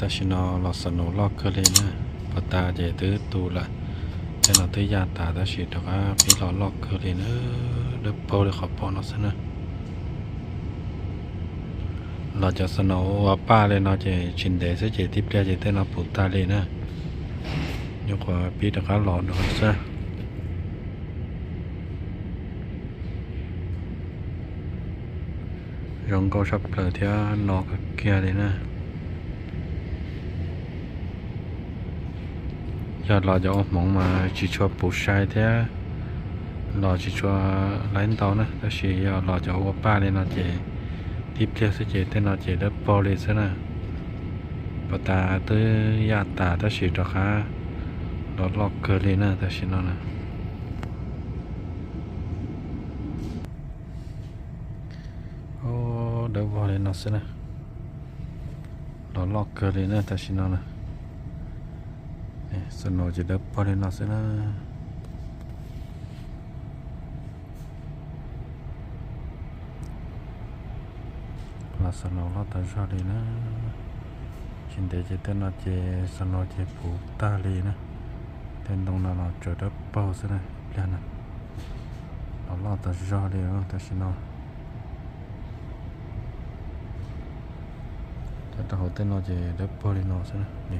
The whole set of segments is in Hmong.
Tam sim no los snow loj kawg li na, pos tas ces twb tu lawm, tej no twb yaj tas tab sis rov qab pib los loj kawg li na, dawb paug li qhov pom no xwb na. Los cov snow ua paj li no ces tsis ntev xwb ces tib pliag ces tej no puv tag li na, nyuam qhuav pib rov qab los dua xwb. Zoo nkauj tshaj plaws thiab no kawg kiag li na. Yog los cov ua hmoov mas tsis tshua puv sai thiab, los tsis tshua laib ntau na, tab sis yog los cov ua paj li no ces tib pliag xwb ces tej no ces dawb paug li xwb na. Pos tas twb yaj tas tab sis rov qab los loj kawg li na tam sim no na. Dawb vog li no xwb na, los loj kawg li na tam sim no na. Snow ces dawb paug li no xwb na. Los snow loj tas zog li na. Tsis ntev ces tej no ces snow ces puv tag li na. Tej ntoo no los tsaws dawb paug xwb na, pliag na. Los loj tas zog li tam sim no. Cov rau hauv tej no ces dawb paug li no xwb na.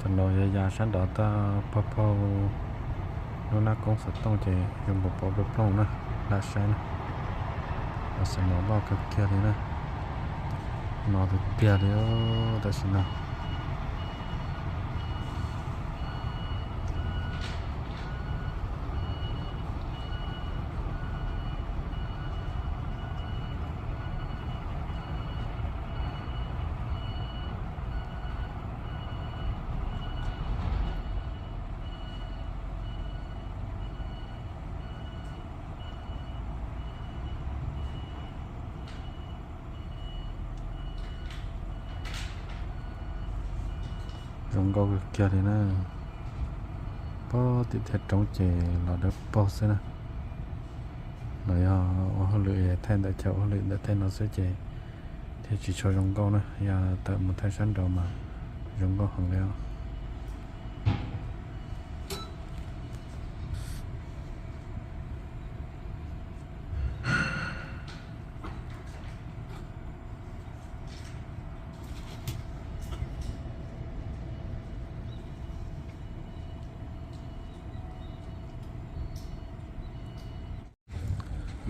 Snow ya ya sab nrov tag pag paug lub nab koob xov tooj ces yuav npau pov plooj plooj na, lam saib na. Los snow loj kawg kiag li na, no tiag tiag li tam sim no. Zoo nkauj kawg kiag li na. Pog tim thaj roob ces los dawb paug xwb na. Los yog ua hauj lwm thaij ntawm chaw ua hauj lwm ntawm tej no xwb ces thiaj tsis tshua zoo nkauj na, yog tawm mus thaij sab nraud mas zoo nkauj heev li os.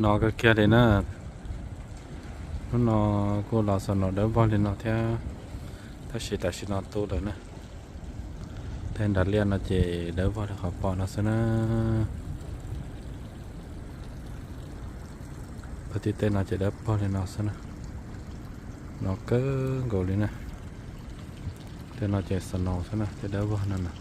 No kawg kiag li na. Hnub no kuj los snow dawb vog li no thiab, tab sis tam sim no tu lawm na. Tej nram liaj no ces dawb vog li qhov pom no xwb na. Pog tim tej no ces dawb paug li no xwb na. No kawg nkaus li na. Tej no ces snow xwb na, tej dawb vog no na.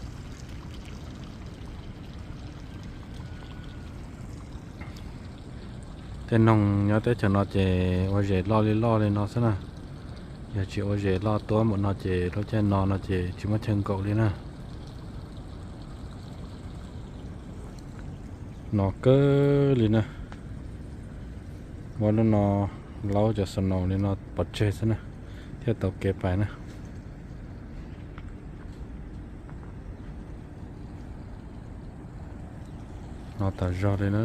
Tej noog nyob teb chaws no ces ua zes loj li loj li no xwb na. Yog tsis ua zes loj tuab npaum no ces lub caij no no ces tsis muaj chaw nkaum li na. No kawg li na. Muab lub no laub cov snow li no pov tseg xwb na, thiaj tau kev pais na. No tas zog li na.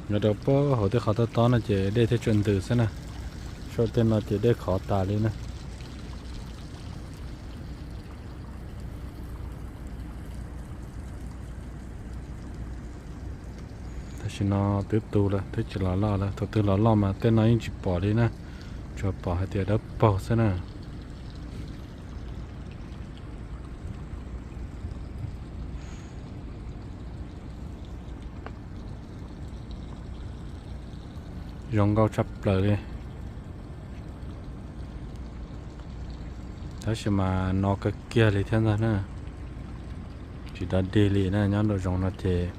Nyob rau pem hauv tej qhov tob tob no ces dej thiaj tseem ntws xwb na. Saum tej no ces dej khov tas li na. Tam sim no twb tu lawm, twb tsis los loj lawm. Thaum twg los loj mas tej no yeej tsis pom li na, tsuas pom hais tias dawb paug xwb na. Zoo nkauj tshaj plaws li. Tab sis mas no kawg kiag li thiab ntag na. Tsis dog dig li na, nyob nraum zoov no ces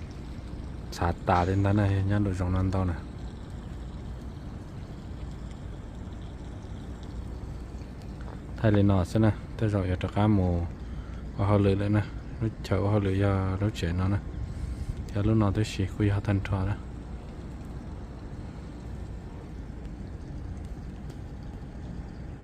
txhav tas li ntag na, nyob nraum zoov no ntau na. Thaij li no xwb na, tej zaum yuav rov qab mus ua hauj lwm lawm na. Lub chaw ua hauj lwm yog lub tsev no na, yog lub no tib si kuj yog tag nrho na.